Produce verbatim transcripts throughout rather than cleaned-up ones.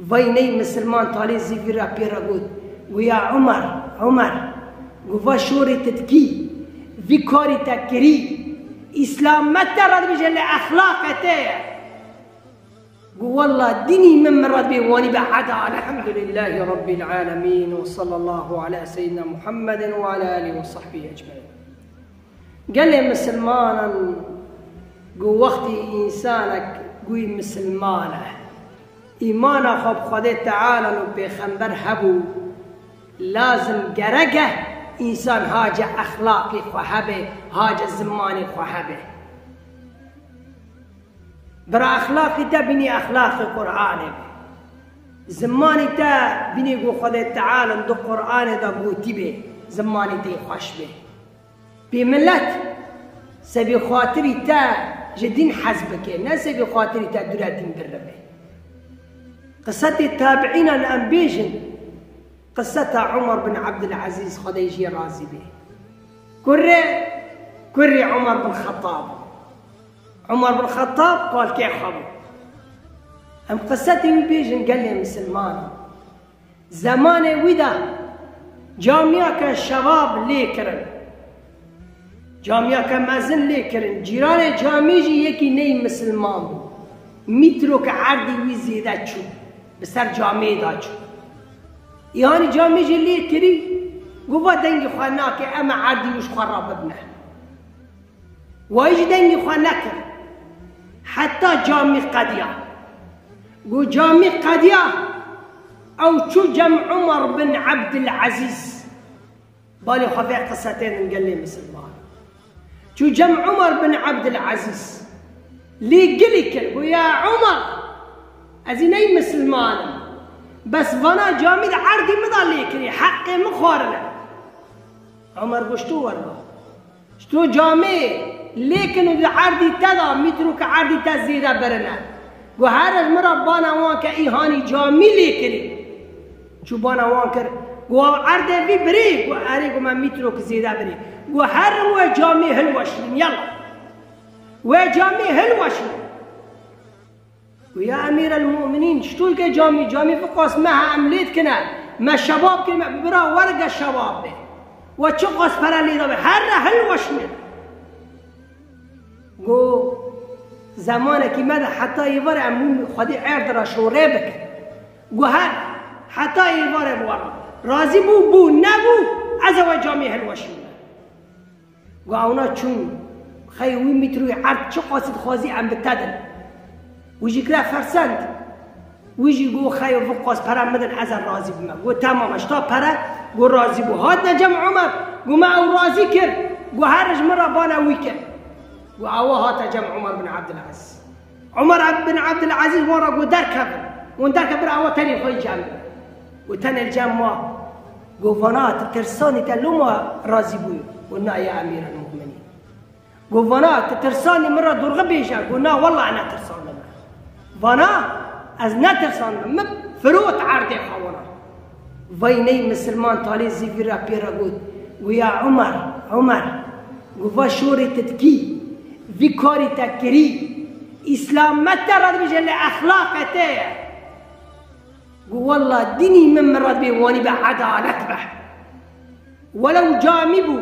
Vay ney misilman talê zî vî re pê re got, got ya Umer, Umer, got va şorê te dikî, vî karî te kirî, Îslam me te re dibêje lê exlaqê te ye. Got walla dînî min min re dibê wanî be eda, elhamdulillahî rabbil alemîn ve sallallahu ala seyyidina Muhammedin ve ala alihi ve sahbihi ecmaîn. Gelê misilmanan got wextî însanek got misilman e, îmana xwe bi Xwedê Teala û pêxember hebû, lazim gerek e însan hace exlaqî xwe hebe, hace zimanê xwe hebe. Bira exlaqî te bînî exlaqê Qur'anê be. Zimanî te bînî ku Xwedê Teala di Qur'anê de gotî be, zimanî te xweş be. Pê milet sebî xatirî te ji dîn hez bike, ne sebî xatirî te dûre dîn biribe. Qisetê tabiînan em bêjin, qiseta Umar bin Abdulazîz, Xwedê jê razî be. Kurê, kurê Umar bin Xettab. Umar bin Xettab kalkê xwe bû. Em qisetê wî bêjin gelê misilman. Zemanê wî de camiyeke şebab lê kirin. Camiyeke mezin lê kirin. Cîranê camî jî yekî ney misilman bû. Mîtrok erdî wî zêde çû. Bi ser camiyê de çû. Îhanî camî jî lê kirî, got va dengê xwe nake, em ê erdî wî ji xwe re bibine. Wayî jî dengê xwe nekir. Heta camî qediya. Got camî qediya, ew çû cem Umar bin Abdulazîz. Balê xwe vê qisetê din gelê misilman. Çû cem Umar bin Abdulazîz. Lê gilî kir, got ya Umar, ez î ney misilman im. Bes vana camî di erdî min de lê kirî, heqê min xwarine. Umar got ji to werba. Ji to camê lê kin û di erdî te de, mîtrok erdî te zêde birine. Got here ji min re bana wan ke îhanî camî lê kirî. Çû bana wan kir. Got ew erdê vî birê, got erê, got me mîtrok zêde birê. Got herin wê camê hilweşînin, yela. Wê camê hilweşînin. Got ya Emîrelmûminîn, ji to ke camî, camî fiqas me he em lê dikine, me şebab kir, me bira were ge şebab be. We çiqas pere lê dabe, here hilweşîne. Got zemanekî me de heta êvarê em hûn Xwedê erd re şorê bikin. Got her, heta êvarê bi we re. Razî bû, bû, nebû, ez ê we camê hilweşînim. Got ewna çûn, xey wî mîtroyê erd çiqasî dixwazî em bi te din. Wî jî kire fersend. Wî jî got xey viqas pere min din ez ê razî bime. Got temam e, ji ta pere, got razî bû. Hatine cem Umer, got me ew razî kir, got here ji min re bana wî kir. Got ewa hate cem Umer bin Abdulaziz. Umar bin Abdulaziz wan re got derkevin. Wan derkevin, bira ewa tenê xwe yî cem. Got tenê li cem ma. Got vana tu tirsanî te loma razî bûyî. Got na ya Emîrelmûminîn. Got vana tu tirsanî min re durxi bêje. Got na wela ez netirsandim. Vana ez netirsandim. Min firot erdê xwe wana. Vay ney misilman talê zî vî re pê re got. Got ya Umer, Umer. Got va şorê tu dikî. Vî karî te kirî. Îslam me te re dibêje lê exlaqê te ye. Got wela dînî min min re dibê wanî be edalet be. Welew camî bû,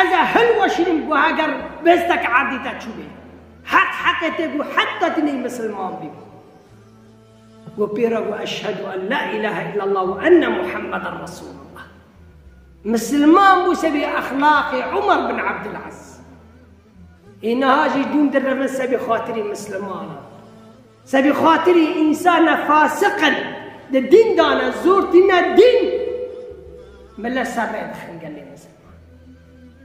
ez ê hilweşînim, got heger bistek erdî te çûbê. Heq heqê te got heta tu ney misilman bî. Got pê re got eşhedû en la îlahe îllallah ve enne Muhammeden Resûlullah. Misilman bû sebî exlaqê Umar bin Abdulaziz. Ê niha jî dûn direvin sebî xatirî misilmanan. Sebî xatirî însane fasiq in, di dîn dane, zor tîne dîn. Millet ser rê dixin gelê misilman.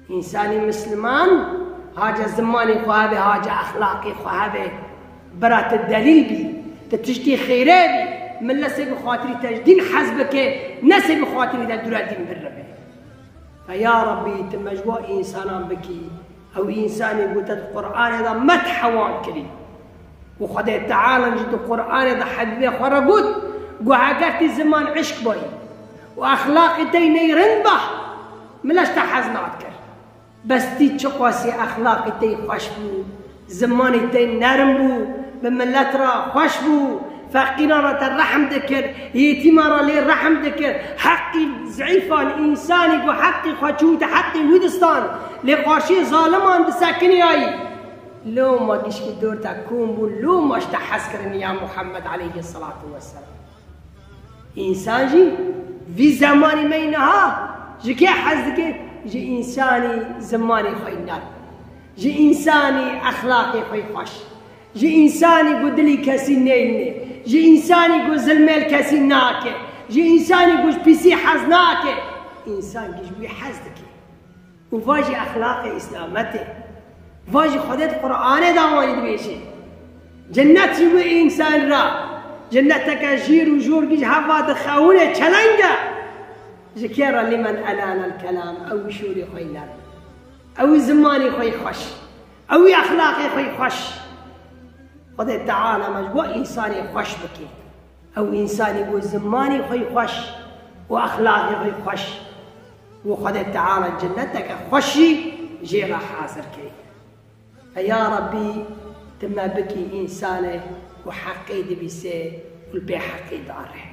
Însanî misilman, hace zimanê xwe hebe, hace exlaqê xwe hebe. Bira tu delîl bî, tu tiştê xêrê bî. Millet sebî xatirî te ji dîn hez bike, ne sebî xatirî te dûre dîn biribe. Fe ya Rebbî, tu me ji wa însanan bikî. Ew însanê ku te di Qur'anê de medh wan kirî. Û Xwedê Teala jî di Qur'anê de hebîbê xwe re got, got, heger tê ziman eşq bayî û exlaqê te ney rind ba, millet te hez nadikir. Bes tî çiqasî exlaqê te xweş bû, zimanê te nerm bû, bi millet re xweş bû, Feqîran re te rehm dikir, yetîman re lê rehm dikir, heqî zeîfan, însanî ku heqî xwe çûte heqî wî distan, lê qarşiyê zaliman disekiniyayî. Loma gişkî dor te kom bû, loma ji te hez kirin ya Muhammed aleyhî selatu weselam. Însan jî vî zemanî me yî niha ji kê hez dike? Ji însanî zimanê xwe yî nerm, ji însanî exlaqê xwe yî xweş, ji însanî ku dilî kesî neyne, ji însanî ku zilmê li kesî nake, ji însanî ku ji pîsî hez nake. Însan gi ji wî hez dike. Û va jî exlaqê îslamet e. Va jî Xwedê di Qur'anê de wanî dibêje. Cennet ji wî însan re. Cenneteke jîr û jûr gi ji heva dixewine çeleng e. Ji kê re? Limen elana el-kelam, ew wî şûrê xwe yî nerm, ew wî zimanê xwe yî xweş, ew wî exlaqê xwe yî xweş. Xwedê Teala me ji bo însanê xweş bike. Ew însanî ku zimanî xwe yî xweş û exlaqê xwe yî xweş, û Xwedê Teala cenneteke xweş jî jê re hazir kiriye. Fe ya Rebbî, tu me bikî însanê ku heqî dibîsê û li pê heqî diare.